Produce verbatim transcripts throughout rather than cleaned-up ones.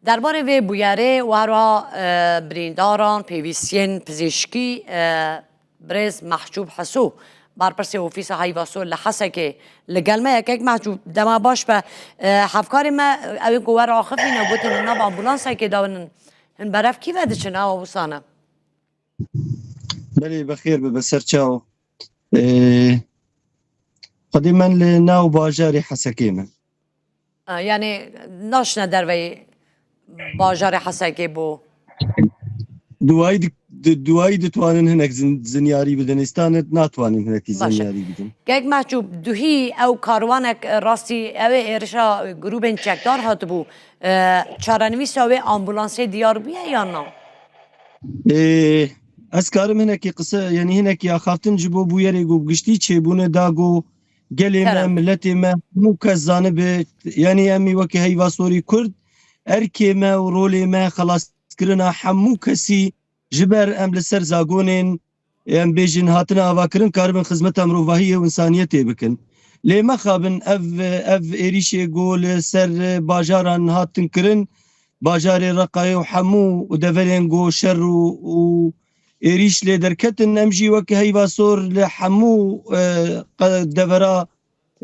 Derbarê vê bûyerê wera, e, birîndaran, pêvîstiyên pizîşkî, e, birêz Mehcûb Heso, berpirsê Ofîsa Heyva Sor li Hesekê li gel me ye. Kek Mehcûb, dema baş be. E, hevkarê me, ew ê ku we raxifîne, gotin li nav ambulansekê de in, hin berev kî ve diçin, ew wisa ne? Belê, bi xêr bibe, ser çaw. Ee, Xwedê, me li nav bajarê Hesekê me. A, yani naşine derveyî bajarê Hesekê bo? Duwayî di-, di-, duwayî ditwanin hinek zin-, zinyarî bidin. Îstan natwanin hinekî Baş e. zinyarî bidin. Kek Mehcûb, duhî ew karwanek, e, rastî ew ê êrişa grûbên çekdar hatibû. E, çarenivîsa wê ambulansê diyar bûye yan na? Ê, ez karim hinekî qise, yanî hinekî axaftin ji bo bûyerê ku giştî çêbûne da ku gelê me, Kerem. miletê me, hemû kes zanibe, yanî em ê weke heyva sorî Kurd, erkê me û rolê me xelaskirina hemû kesî ji ber em li ser zagonên, em bêjin, hatine avakirin, karibin xizmeta mirovahiyê û însaniyetê bikin. Lê mexabin ev, ev êrîşê ku li ser bajaran hatin kirin, bajarê Reqayê û hemû deverên ku şer û, û êrîş lê derketin, em jî wek heyva sor li hemû, e, qe-, devera,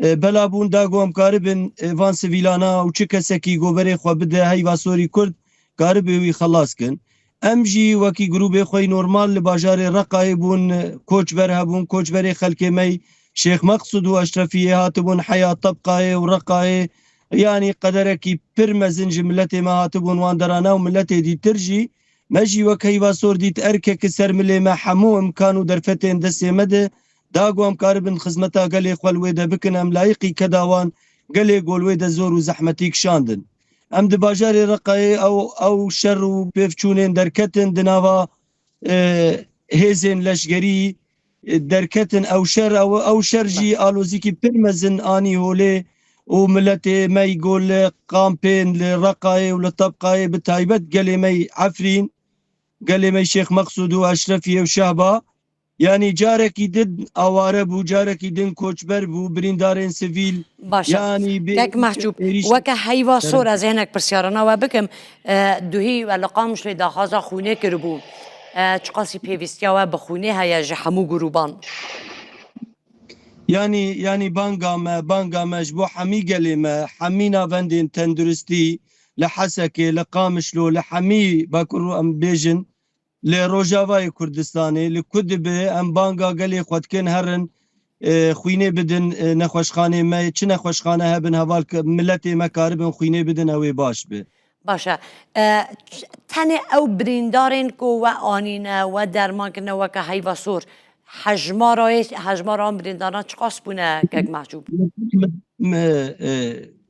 e, bela bûn, da ku em karibin, e, van sivîlana û çi kesekî ku berê xwe bide heyva sorî Kurd, karibe wî xelas kin. Em jî wekî grûbê xwe yî normal li bajarê Reqayê bûn, e, koçber hebûn, koçberê xelkê me yî Şêx Meqsûd û Eşrefiyê hatibûn heya Tebqayê û Reqayê, yanî qederekî pir mezin ji miletê me hatibûn wan derana û miletê dîtir jî. Me jî wek heyva sor dît, erkek ser milê me, hemû imkan û derfetên destê me de, da ku em karibin xizmeta gelê xwe li wê de bikin, em layiqî keda wan gelê ku li wê de zor û zehmetî kişandin. Em di bajarê Reqayê ew, ew şer û pêvçûnên derketin di nava, e, hêzên leşgerî, e, derketin ew şer, ew, ew şer jî alozîkî pir mezin anî holê û miletê me yî ku li kampên li Reqayê û li Tebqayê, bi taybet gelê me yî Efrîn, gelê me yî Şêx Meqsûd û Eşrefiyê û Şehba, yanî carekî din aware bû, carekî din koçber bû, birîndarên sivîl, Baş e. yanî bê Kek Mehcûb, êrîş weke heyva sor ez ê hinek pirsyarana we bikim. E, duhî we li Qamişloyê daxwaza xwînê kiribû. E, çiqasî pêvîstiya we bi xwînê heye ji hemû grûban? Yanî, yanî banga me, banga me ji bo hemî gelê me, hemî navendên tenduristî li Hesekê, li Qamişlo, li hemî Bakur, em bêjin, li Rojavayê Kurdistanê, li ku dibe, em banga gelê xwe dikin, herin, e, xwînê bidin, e, nexweşxanê me, çi nexweşxane hebin, heval ke-, miletê me karibin xwînê bidin, ew ê baş be. Baş e. E, ç-, tenê ew birîndarên ku we anîne, we derman kirine weke heyva sor, hejmarayê, hejmara em birîndaran çiqas bûne, Kek Mehcûb? Me, e,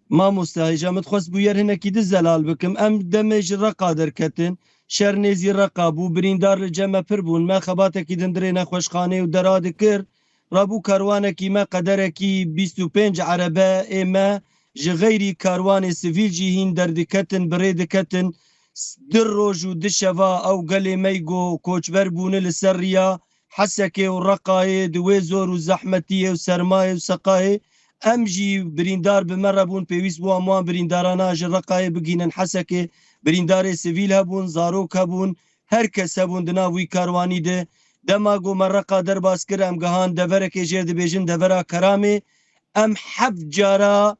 mamoste hêja, min dixwest bûyer hinekî di zelal bikim. Em demê ji Reqa derketin. Şer nêzî Reqa bû. Birîndar li cem me pir bûn. Me xebatekî din dirê nexweşxanê û dera dikir. Rabû karwanekî me qederekî bîst û pênc erebe ê me ji xeyrî karwanê sivîl jî hîn derdiketin, bi rê diketin. S-, du roj û du şeva ew gelê me yî ku koçber bûne li ser riya Hesekê û Reqayê di wê zor û zehmetiyê û sermayê û seqayê, em jî birîndar bi me re bûn, pêwîst bû em wan birîndarana ji Reqayê bigihînin Hesekê. Birîndarê sivîl hebûn, zarok hebûn, her kes hebûn di nav wî karwanî de. Dema ku me Reqa derbas kir, em gihan deverekê jêr dibêjin devera Keramê. Em heft cara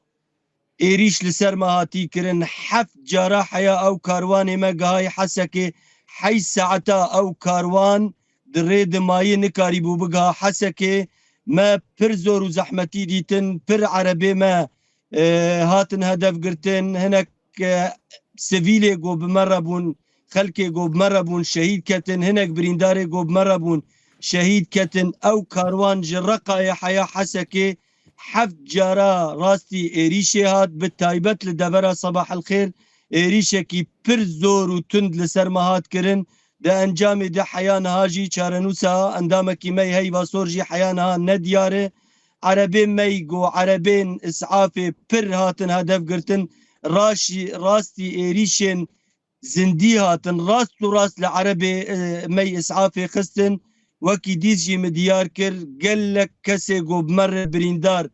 êrîş li ser me hatî kirin. Heft cara heya ew karwanê me gihayî Hesekê. Heyş saeta ew karwan di rê de mayî, nikarîbû bigiha Hesekê. Me pir zor û zehmetî dîtin, pir erebê me, e, hatin hedef girtin. Hinek, e, sivîlê ku bi me re bûn, xelkê ku bi me re bûn şehîd ketin, hinek birîndarê ku bi me re bûn şehîd ketin. Ew karwan ji Reqayê heya Hesekê heft cara rastî êrîşê hat, bi taybet li devera Sebah El Xêr êrîşekî pir zor û tund li ser me hat kirin. Di encamê de heya niha jî çarenûsa endamekî me yê Heyva Sor jî heya niha nediyar e. Erebê me yî ku erebên îsafê pir hatin hedef girtin, raşî-, rastî êrîşên zindî hatin, rast û rast li erebê, e, me yî îsafê xistin. Wekî dîs jî min diyar kir, gelek kesê ku bi me re birîndar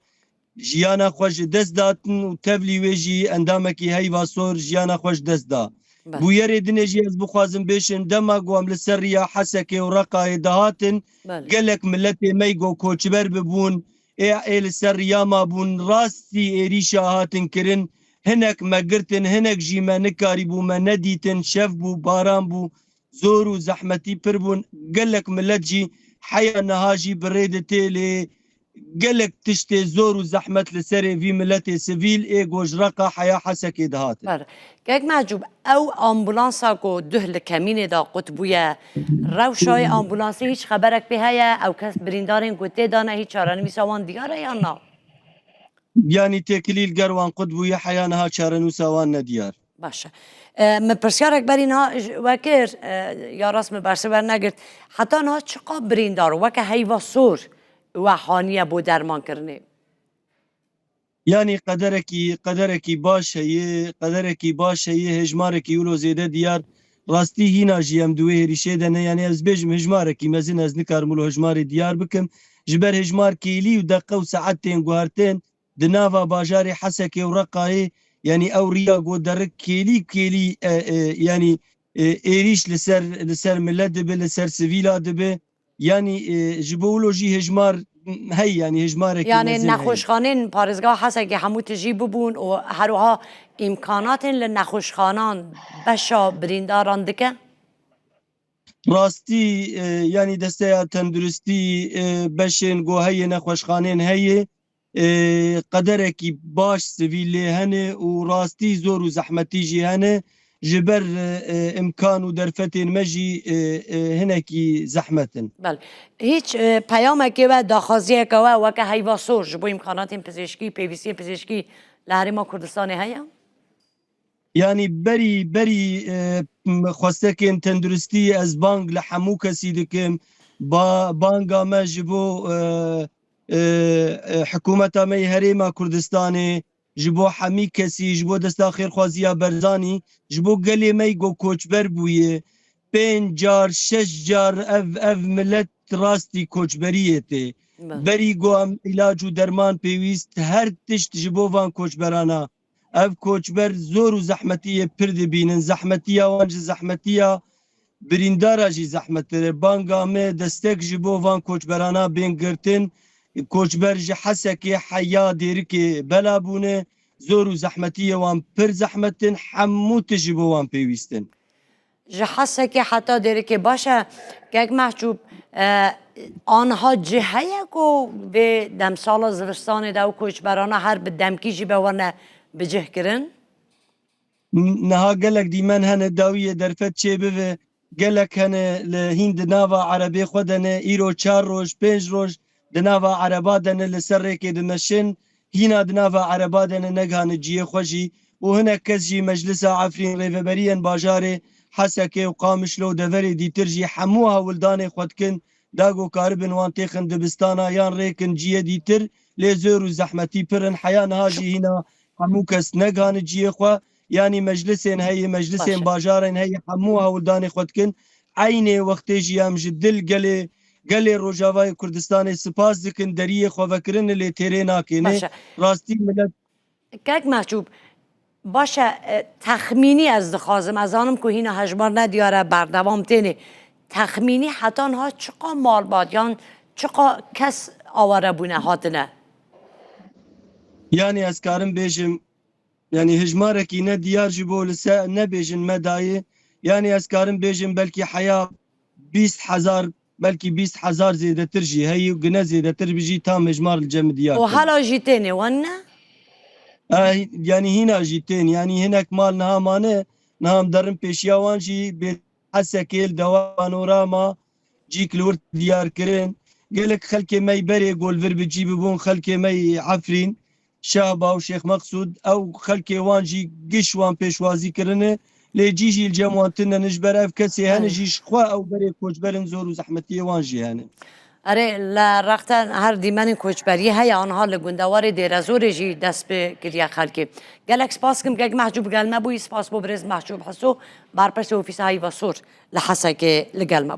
jiyana xwe ji dest datin û tevlî wê jî endamekî Heyva Sor jiyana xwe ji dest da. Belê. Bûyerê dinê jî ez bixwazim bêjim, dema ku em li ser riya Hesekê û Reqayê dihatin, Belê. gelek miletê me go koçber bibûn, ê, ê li ser riya mabûn, rastî êrîşa hatin kirin, hinek me girtin, hinek jî me nikarîbû, me nedîtin, şev bû, baran bû, zor û zehmetî pir bûn, gelek milet jî heya niha jî bi rê ditê lê gelek tiştê zor û zehmet li serê vî miletê sivîl ê go ji Reqa heya Hesekê dihatin. Ber. Kek Mehcûb, ew ambulansa ku duh li kemînê de qut bûye, rewşa wê ambulansê hîç xeberek pê heye? Ew kes birîndarên ku tê de ne hîç çarenivîsa wan diyar e yan na? Yanî têkilî li ger wan qut bûye heya niha çarenûsa wan nediyar. Baş e. E, min pirsyarek berî niha ji we kir, e, ya rast min bersiv wernegirt. Heta niha çiqa birîndar weke heyva sor we haniye bo dermankirinê? Yanî qederekî, qederekî baş heye, qederekî baş heye, hejmarekî wilo zêde diyar. Rastî hîna jî em di wê hêrîşê de ne. Yanî ez bêjim hejmarekî mezin, ez nikarim wilo hejmarê diyar bikim. Ji ber hejmar kêlî û deqe û saet tên guhertin, di nava bajarê Hesekê û Reqayê, yanî ew riya go derik kêlî kêlî, e, e, yanî, e, êrîş li ser, li ser milet dibe, li ser sivîla dibe. Yanî, e, ji bo wilo jî hejmar heye, yanî hejmarekî Yanî mezin heye. Nexweşxanên parêzgeha Hesekê hemû tijî bibûn û her wiha îmkanatên li nexweşxanan beşa birîndaran dike? Rastî, e, yanî desteya tenduristî, e, beşên go heye, nexweşxanên heye, e, qederekî baş sivîl lê hene û rastî zor û zehmetî jî hene. Ji ber, e, e, imkan û derfetên me jî, e, e, hinekî zehmet in. Bel. Hîç, e, peyamekê we, daxwaziyeke we weke heyva sor ji bo îmkanatên pizêşkî, pêvîstiyên pizêşkî li Herêma Kurdistanê heye? Yanî berî, berî, e, m-, xwestekên tenduristî ez bang li hemû kesî dikim. Ba-, banga me ji bo, e, e, e, hikûmeta me yê Herêma Kurdistanê, ji bo hemî kesî, ji bo desta xêrxwaziya Berzanî, ji bo gelê me yî ku koçber bûye. Pênc car, şeş car ev, ev milet rastî koçberiyê tê. Be. Berî ku em îlac û derman pêwîst, her tişt ji bo van koçberana. Ev koçber zor û zehmetiyê pir dibînin. Zehmetiya wan ji zehmetiya birîndara jî zehmettir e. Banga me destek ji bo van koçberana bên girtin. Koçber ji Hesekê heya Dêrikê bela bûne. Zor û zehmetiyê wan pir zehmet in. Hemû tişt ji bo wan pêwîst in. Ji Hesekê heta Dêrikê baş e. Kek Mehcûb, e, anha cih heye ku vê demsala zivistanê de ew koçberana her bi demkî jî be werine bicihkirin? N-, niha gelek dîmen hene dawiyê derfet çêbive, gelek hene li hîn di nava erebê xwe de ne, îro çar roj, pênc roj di nava ereba de ne, li ser rêkê dimeşin, hîna di nava ereba de ne, negihane ciyê xwe jî û hinek kes jî Meclisa Efrîn, rêveberiyên bajarê Hesekê û Qamişlo û deverê dîtir jî hemû hewldanê xwe dikin, da ku karibin wan têxin dibistana yan rêkin ciyê dîtir, lê zor û zehmetî pir in. Heya niha jî hîna hemû kes negihane ciyê xwe, yanî meclisên heye, meclisên Baş e. bajarên heye, hemû hewldanê xwe dikin. Eynê wextê jî em ji dil gelê, gelê Rojavayê Kurdistanê spas dikin, deriyê xwe vekirin lê têrê nakêne. Baş e. Rastî milet Kek Mehcûb, baş e, e, texmînî ez dixwazim, ez zanim ku hîna hejmar nediyar e, berdewam têne. Texmînî heta niha çiqa malbat yan çiqa kes aware bûne, hatine? Yanî ez karim bêjim, yanî hejmarekî ne diyar ji bo li ser nebêjin me dayê. Yanî ez karim bêjim belkî heya bîst hezar, belkî bîst hezar zêdetir jî heyî û gine zêdetir bi jî tam hejmar li cem diyar Û kir. hala jî têne wan ne? E, yanî hîna jî tên, yanî hinek mal niha mane, niha em derin pêşiya wan jî bê Hesekê li dewa Panorama cîk li wir diyar kirin. Gelek xelkê me yî berê go li vir bi cî bibûn, xelkê me yî Efrîn, Şehba û Şêx Meqsûd, ew xelkê wan jî giş wan pêşwazî kirine, lê cî jî li cem wan tune ne, ji ber ev kesê hene Erê. jî ji xwe ew berê koçberin zor û zehmetiyê wan jî hene. Erê, li Rexte her dîmenên koçberiyê heye, anha li gundewarê Dêrezorê jî dest pê kiriye xelkê. Gelek spas kim, kek Mehcûb gel me bûyî, spas bo birêz Mehcûb Hiso, berpirsê Ofîsa Heyva Sor li Hesekê li gel me